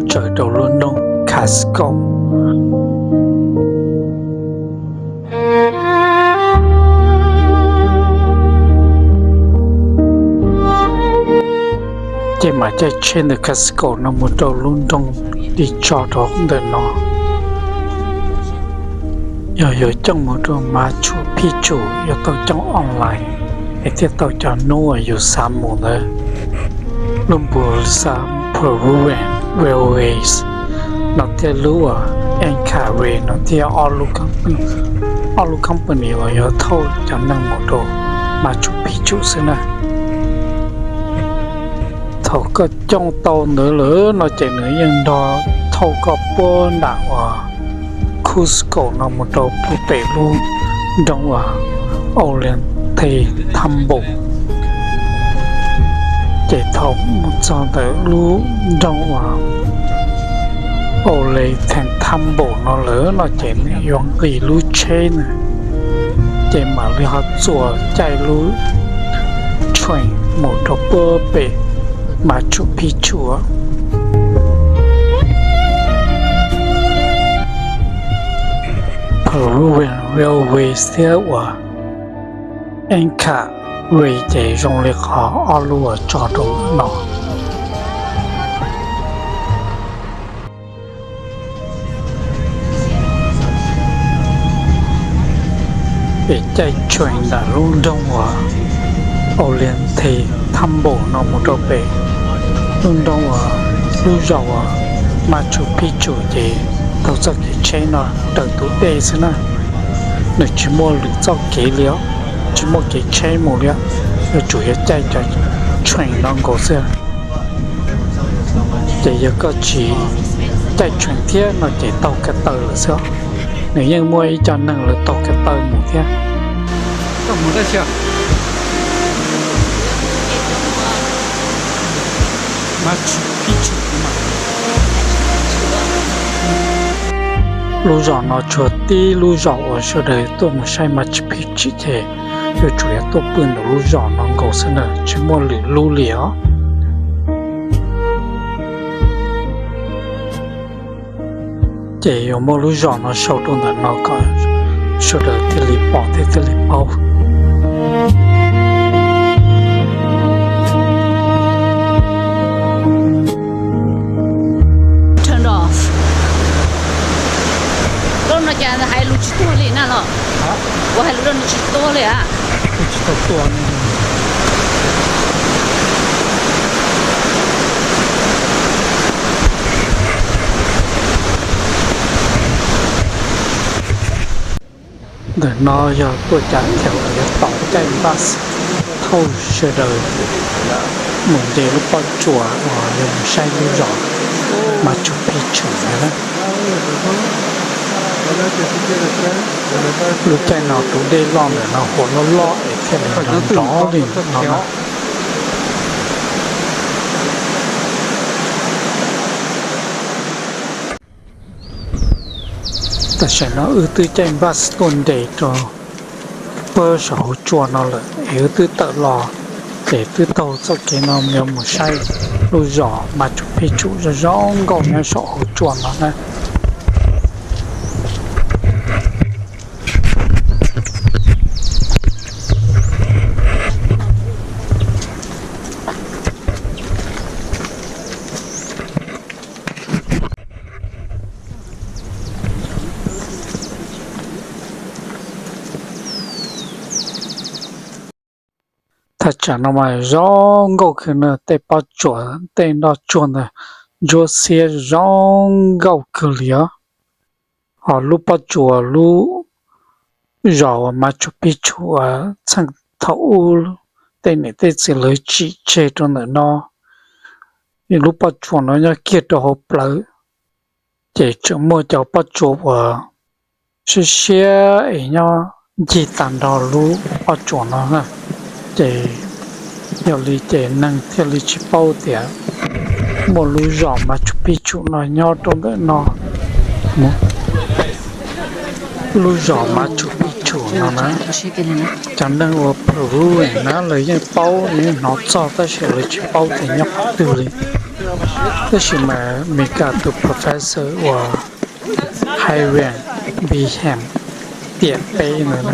tsaws rau lub nroog Catskill. Ces mam caij tsheb ntawm Catskill no mus rau lub nroog tig tso rau ntawm no. Yog yuav coj mus rau Machu Picchu yuav tau coj online es thiaj tau cov hnub uas yus xav mus ntawd. Lub Busan Peruvian Railways no thiab lub uas Inca Rail no thiaj yog ob lub company uas yuav thauj cov neeg mus rau Machu Picchu xwb na. Thaum koj coj tau ntawd lawm no ces nws yeej nrog thauj koj puag nram uas Cusco no mus rau puag pem lub nroog uas Ollantaytambo. Ces thaum mus txog ntawm lub nroog uas Ollantaytambo no lawm no ces nws yuav nqis lub tsheb na, ces mam li ho txuas caij lub train mus rau puag pem Machu Picchu. Peruvian Railways thiab uas Inca Rail ces zoo li qhov ob lub uas tso rau ntawm no. Es caij train ntawm lub nroog uas Ollantaytambo no mus rau pem lub nroog uas lub zos uas Machu Picchu ces taug txoj kev tsheb no raws tus dej xwb na. Nws tsis muaj lwm txoj kev li os, tsis muaj kev tsheb mus li os, yuav tsum yog caij cov train no nkaus xwb. Ces yog koj tsis caij train thiab no ces taug ko taw lawm xwb. Nws yeej muaj ib co neeg lawv taug ko taw mus thiab. Lub zos no tsuas tib lub zos uas sawv daws tuaj mus saib Machu Picchu ces yuav tsum yog tuaj pw ntawm lub zos no nkaus xwb na, tsis muaj lwm lub li os. Ces yuav muaj lub zos no sau rau ntawm no kom sawv daws thiaj li pom thiab thiaj li paub. Turn off. Lub no cas hais lus tsis tuag li na los? Ua hais lus rau nws tsis tuag li a? Ntawm no yog tuaj cav thiab uas yuav tos caij bus thauj sawv daws mus nce lub pob tsuas uas yuav mus saib lub zos Machu Picchu ntawd na. Lub caij no tus dej loj ntawm no huam loj loj es thiaj li nrov nrov li no na. Tam sim no wb twb caij bus tuaj nres rau puag saum hauv tsua no lawm es wb twb tawm los, ces twb taug txoj kev no yuav mus saib lub zos Machu Picchu zoo zoo nkauj nyob saum hauv tsua no na. Thaj tsam no mas zoo nkauj kawg na, tej pob tsuas tej nroj tsuag ntawd ntsuab xiab zoo nkauj kawg li os. Ho lub pob tsuas lub zos uas Machu Picchu uas txheej thaum ub tej niam tej txiv lawv tsim tseg rau ntawm no, lub pob tsuas no nyob kiag rau hauv plawv, ces tseem muaj cov pob tsuas uas siab siab es nyob ncig tag nrho lub pob tsuas no na. Ces yog li ces neeg thiaj li tsis paub tias muaj lub zos Machu Picchu no nyob rau ntawm no. Lub zos Machu Picchu no na, cov neeg uas Peru na lawv yeej paub, lawv yeej hnov txog tab sis lawv tsis paub tias nyob qhov twg li. Tab sis mas Meskas tus professor uas Hiram Bingham tiam peb ntawd na,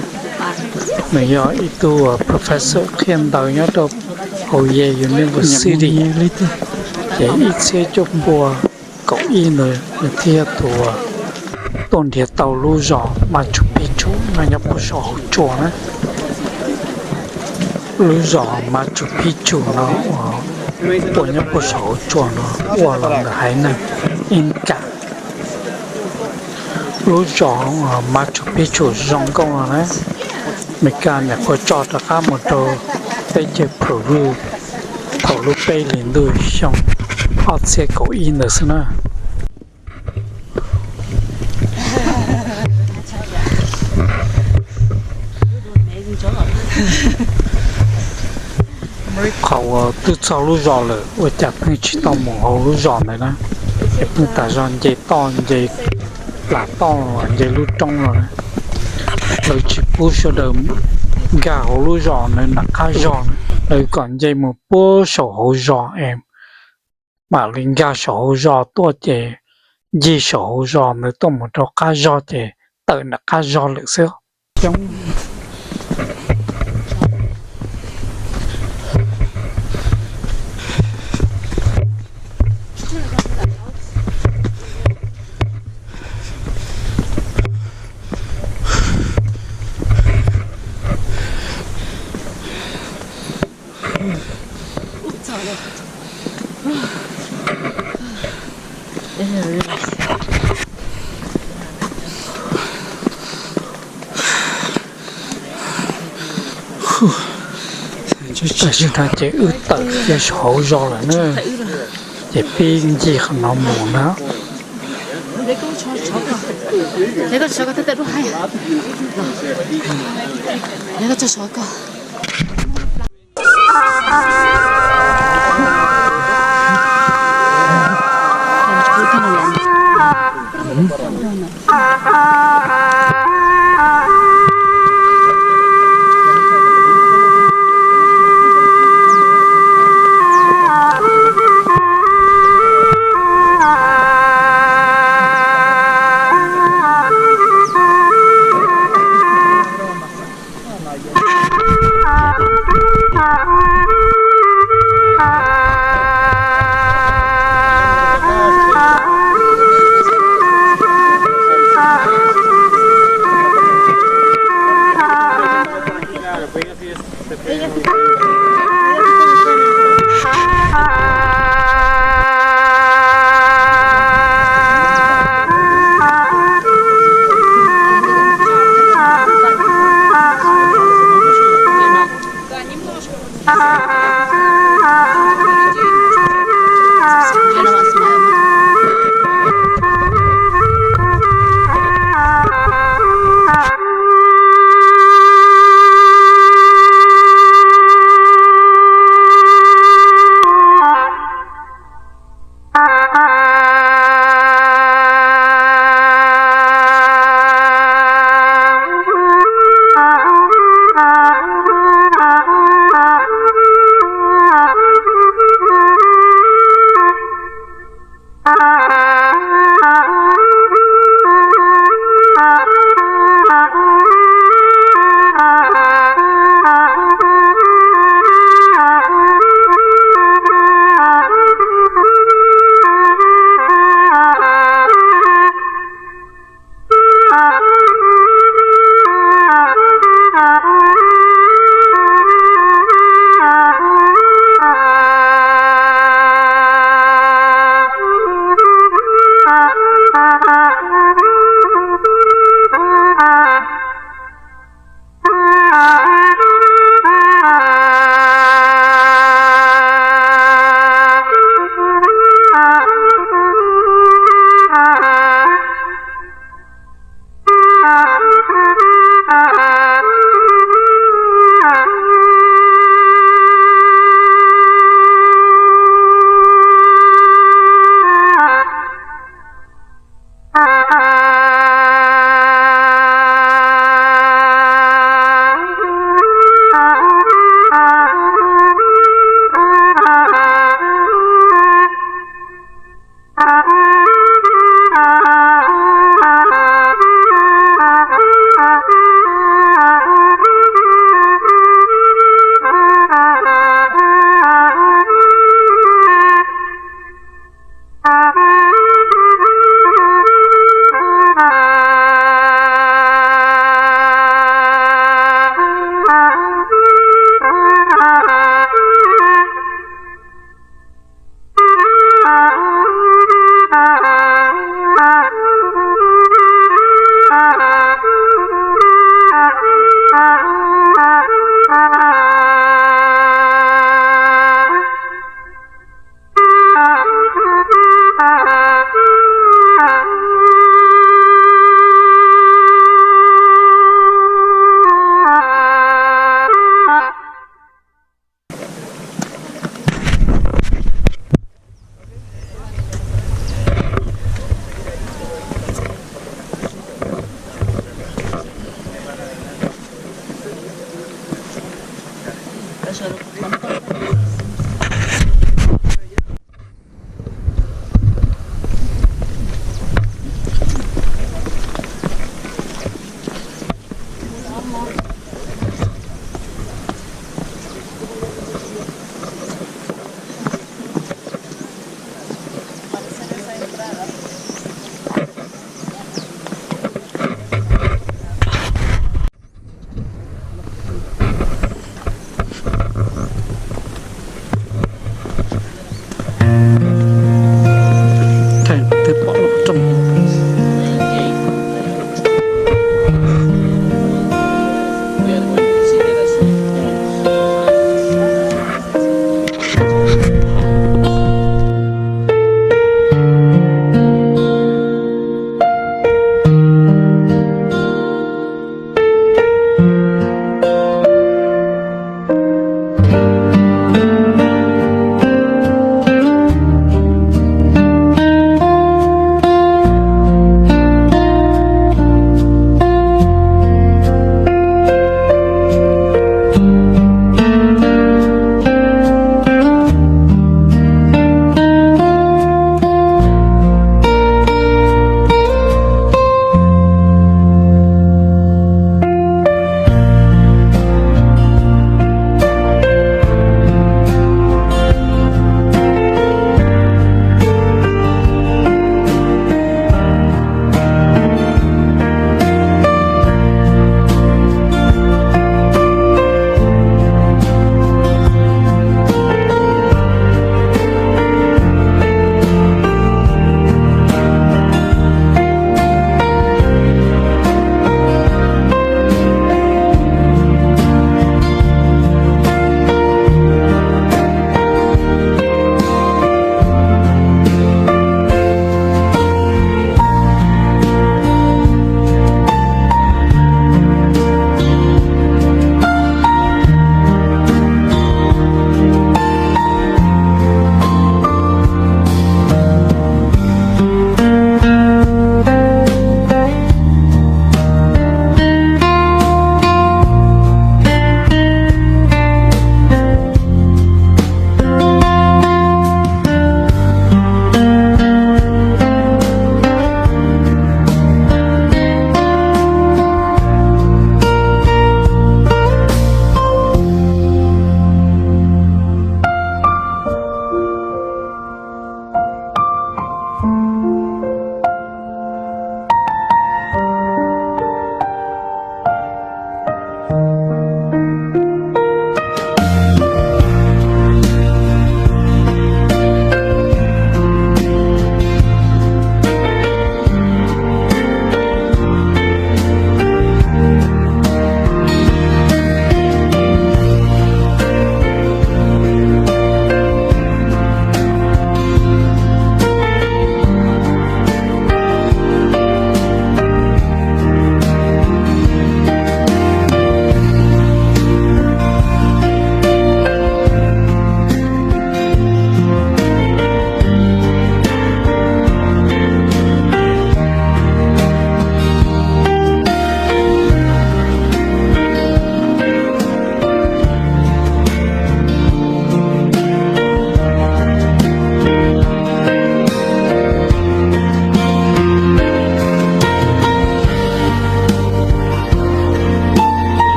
nws yog ib tug uas professor qhia ntawv nyob rau hauv Yale University. Ces ib txhiab cuaj pua kaum ib ntawd nws thiaj yog tus uas tuaj nrhiav tau lub zos Machu Picchu no nyob puag saum hauv tsua na. Lub zos Machu Picchu no uas nyob puag saum hauv tsua no ua los ntawm haiv neeg Inca. Lub zos Machu Picchu zoo nkauj no na, Meskas nyuam qhuav tso rov qab mus rau teb chaws Peru thaum lub peb hlis ntuj xyoo ob txhiab kaum ib ntawd xwb na. Qhov uas twb txog lub zos lawm ua cas pheej tsis tau mus hauv lub zos ntawd na, es pheej tas zog nce toj nce plas toj los nce lub roob los na. Lawv tsis pub sawv daws nkag hauv lub zos ntawd nram qab zog, lawv kom nce mus puag saum hauv zos es mam li nkag saum hauv zos tuaj ces ncig saum hauv zos ntawd tuaj mus rau qab zog ces tawm nram qab zog lawm xwb. Coob. Tam sim no ces wb tawm kiag saum hauv zos lawm na, ces peb ncig qhov no mus na.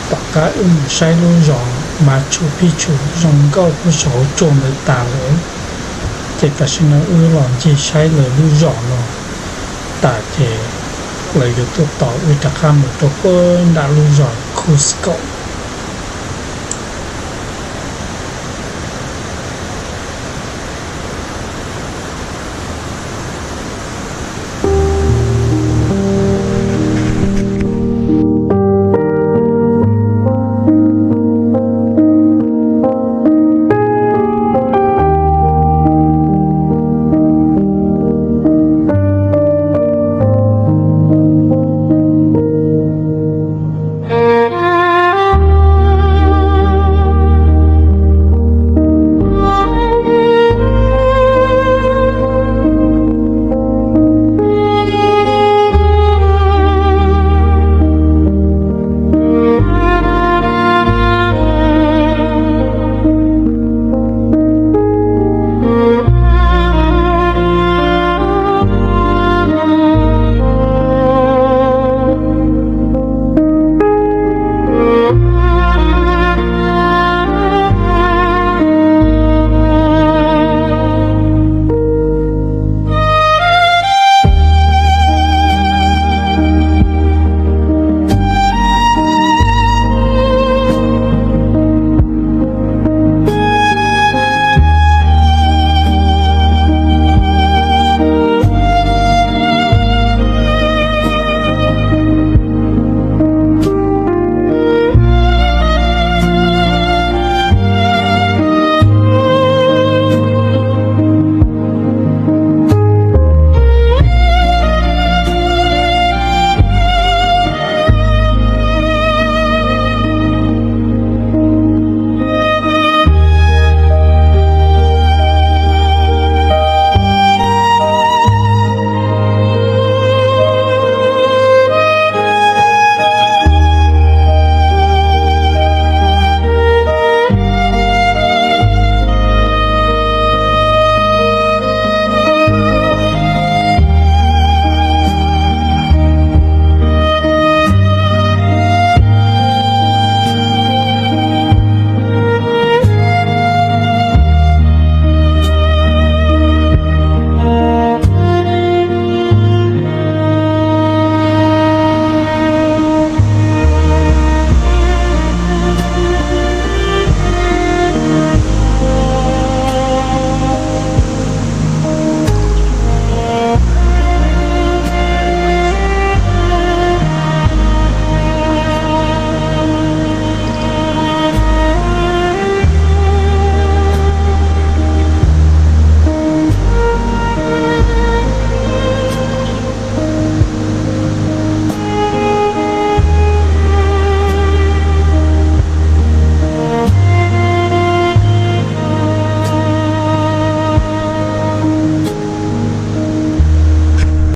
Tom qab wb mus saib lub zos Machu Picchu zoo nkauj puag saum huab cua ntawd tas lawm, ces tam sim no wb los ncig saib lawv lub zos no tas ces lawv yuav tuaj tos wb rov qab mus rau puag nram lub zos Cusco.